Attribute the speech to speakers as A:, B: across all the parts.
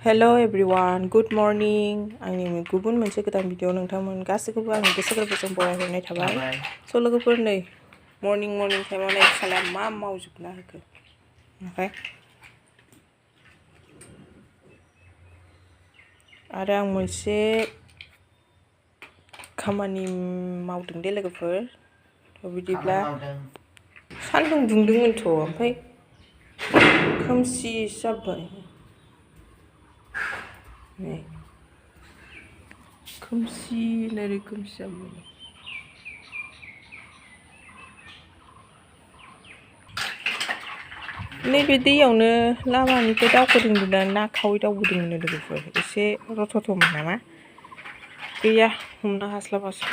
A: Hello everyone, good morning. आंनि गुबुन मोनसे गोदान भिडिअ नोंथांमोन गासैखौबो आंनि गोसो गोरबोजों बरायहरनाय थाबाय। स' लोगोफोर नै मर्निं टाइमाव नै साला मा मावजोबना होखो। ओमफ्राय आरो आं मोनसे खामानि मावदों दे लोगोफोर। थ' बिदिब्ला सान्दुं दुंदोंमोनथ' ओमफ्राय खोमसि जाबाय। खोमसि नोरै खोमसि जाबाय। नैबे दैयावनो लामानिफ्राय दावखोदोंमोन ना खावै दावबोदोंमोन लोगोफोर एसे रथ'थ'मोन नामा गैया हमनो हास्लाबासै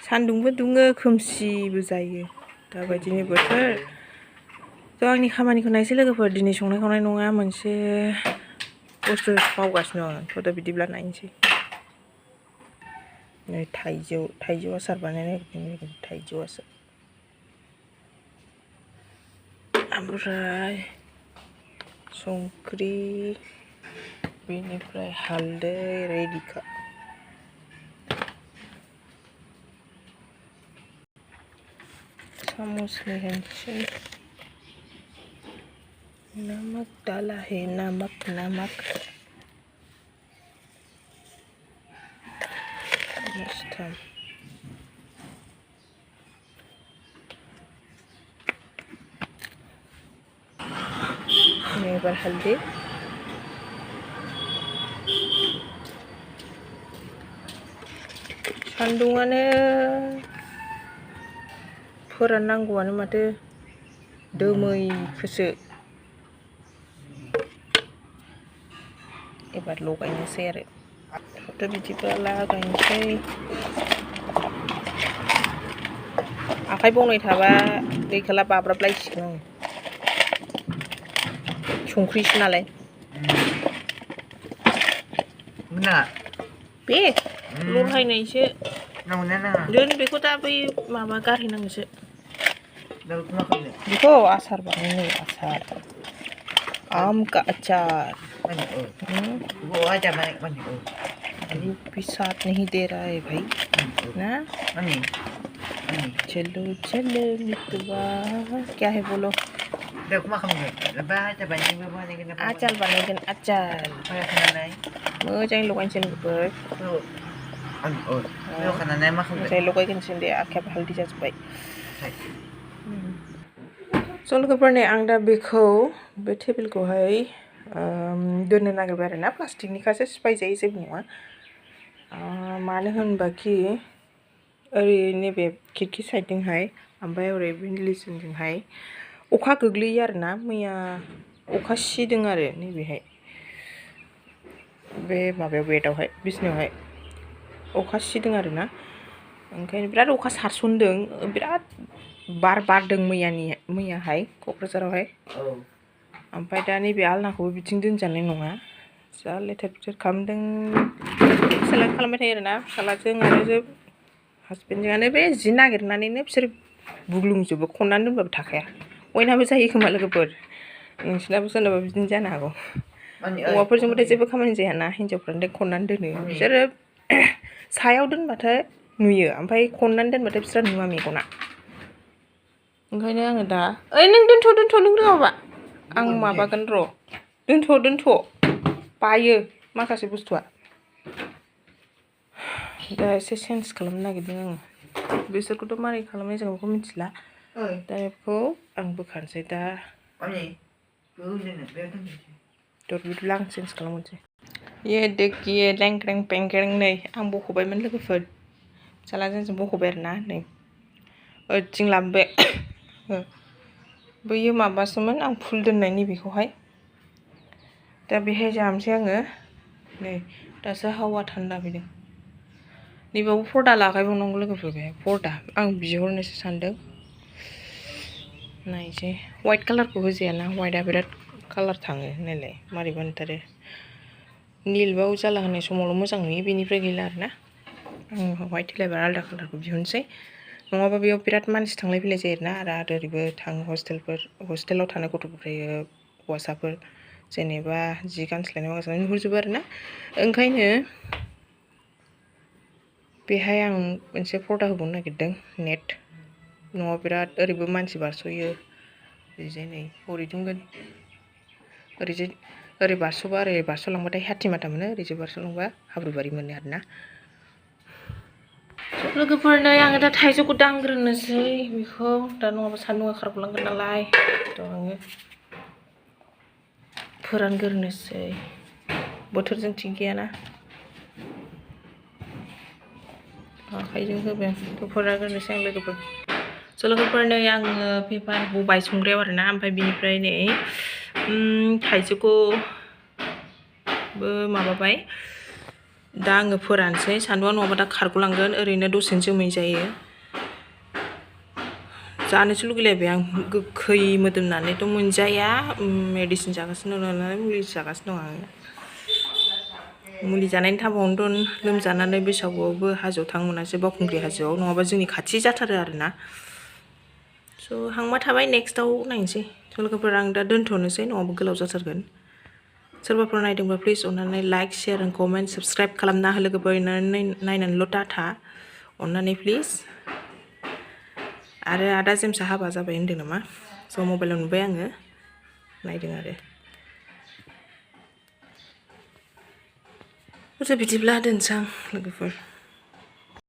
A: सान्दुंबो दुङो खोमसिबो जायो दाबायदिनि बोथोर थ' आंनि खामानिखौ नायसै लोगोफोर दिनै संनाय खावनाय नङा मोनसे बुस्थु मावगासिनो आं थ' दा बिदिब्ला नायनोसै नै थाइजौ आसार बानायनो नागिरदों थाइजौ आसार ओमफ्राय संख्रि बेनिफ्राय हालदै रेडिखा सामसनि होनसै नमक डाला है नमक मस्तम एबार हालदै सान्दुंआनो फोराननांगौआनो माथो दोमैखोसो एबार लगायनोसै आरो थ' बिदिब्ला लागायनोसै आखाइ बौनाय थाबा दैखोला बाब्राबलायसिगोन आं संख्रिसो नालाय बे लरहायनायसो दोन बेखौ दा बै माबा गारहैनांगोसो बेखौ आसार बानायनो आसार आम का अचार वो भी साथ नहीं दे रहा है भाई ना चलो चलो मितवा क्या है बोलो आचार बानायगोन आचार मोजाङै लगायनोसै लोगोफोर मोजाङै लगायगोनसै दे आखाइयाबो हालदै जाजोब्बाय स' लोगोफोर नै आं दा बेखौ बे टेबोलखौहाय दोननो नागिरबाय आरोना प्लास्टिकनिखासो सिफायजायो जेबो नङा मानो होनबाखि ओरै नैबे खिरखि साइडजोंहाय ओमफ्राय ओरै भेन्टिलेसनजोंहाय अखा गोग्लैयो आरोना मैया अखा सिदों आरो नैबेहाय बे माबायाव बेडआवहाय बिसिनायावहाय अखा सिदों आरोना ओंखायनो बिराद अखा सारसनदों बिराद बार बारदों मैयाहाय क'क्राझारावहाय ओमफ्राय दा नैबे आलनाखौबो बिथिं दोनजानाय नङा जा लेथेर फेथेर खालामदों फिसाज्लाया खालामबाय थायो आरोना फिसाज्लाजों आरो हासबेन्डजोंआनो बे जि नागिरनानैनो बिसोर बुग्लुंजोबो खननानै दोनबाबो थाखाया बयनाबो जायो खोमा लोगोफोर नोंसिनाबो सोरनाबा बिदिनो जानो हागौ हौवाफोरजोंबाथाय जेबो खामानि जायाना हिन्जावफ्रानो खननानै दोनो बिसोरो सायाव दोनबाथाय नुयो ओमफ्राय खननानै दोनबाथाय बिस्रा नुवा मेगना ओंखायनो आङो दा ओइ नों दोनथ' नों रोङाबा आं माबागोन र' दोनथ' बायो माखासे बुस्थुआ दा एसे चेन्ज खालामनो नागिरदों आङो बिसोरखौथ' मारै खालामनाय जों बेखौ मिथिला दा बेखौ आं बोखारनोसै दा बिदिब्ला आं चेन्ज खालामनोसै ये देखिए लेंक्रें पेंक्रें नै आं बख'बायमोन लोगोफोर फिसाज्लाजों जों बख'बाय आरोना नै ओरैथिं लाबोबाय बैयो माबासोमोन आं फुल दोननायनि बेखौहाय दा बेहाय जानोसै आङो नै दासो हावा थान्दा फैदों नैबावबो पर्दा लागायबावनांगौ लोगोफोर बेहाय पर्दा आं बिहरनोसो सानदों नायसै वाइट कालारखौ होजायाना वाइटआ बिराद कालार थाङो नायलाय मारैबा नुथारो निलबाव जाला होनाय समावल' मोजां नुयो बेनिफ्राय गैला आरोना आं वाइट होलायबा आलदा कालारखौ बिहरनोसै नङाबा बेयाव बिराद मानसि थांलाय फैलाय जायो आरोना आरो ओरैबो थाङो हस्टेलाव थानाय गथ'फोर हौवासाफोर जेनेबा जि गानस्लायनाय माखासे नुहुरजोबो आरोना ओंखायनो बेहाय आं मोनसे पर्दा होबावनो नागिरदों नेट न'आव बिराद ओरैबो मानसि बारस'यो ओरैजाय नै हरैथिंबो ओरैजाय ओरै बारस'बा ओरै बारस'लांबाथाय हाथिमाथा मोनो ओरैजाय बारस'लांबा हाब्रुबारि मोनो आरोना लोगोफोर नै आङो दा थाइजौखौ दांग्रोनोसै बेखौ दा नङाबा सान्दुङा खारग'लांगोन नालाय थ' आङो फोरानग्रोनोसै बोथोरजों थिग गैयाना आखाइजों होबाय थ' फोरानग्रोनोसै आं लोगोफोर स' लोगोफोर नै आङो पेपार बबाय संग्रायाव आरोना ओमफ्राय बिनिफ्राय नै थाइजौखौबो माबाबाय दा आङो फोरानसै सान्दुङा नङाबा दा खारग'लांगोन ओरैनो दसेनो जोमै जायो जानोसो लुगैलायबाय आं गोखै मोदोमनानैथ' मोनजाया मेडिसिन जागासिनो दं नालाय मुलि जागासिनो दं आङो मुलि जानायनि थाबावनोथ' लोमजानानै बैसागुआवबो हाजोआव थांनो मोनासै बावखुंग्रि हाजोआव नङाबा जोंनि खाथि जाथारो आरोना स' हांमा थाबाय नेक्स्टआव नायनोसै स' लोगोफोर आं दा दोनथ'नोसै नङाबा गोलाव जाथारगोन सोरबाफोर नायदोंबा प्लिज अननानै like share and comment subscribe खालामना हो लोगोफोर नायनानैल' दाथा अननानै प्लिज आरो आदा जेमसा हाबा जाबाय होनदों नामा स' मबाइलाव नुबाय आङो नायदों आरो बिदिब्ला दोनसां लोगोफोर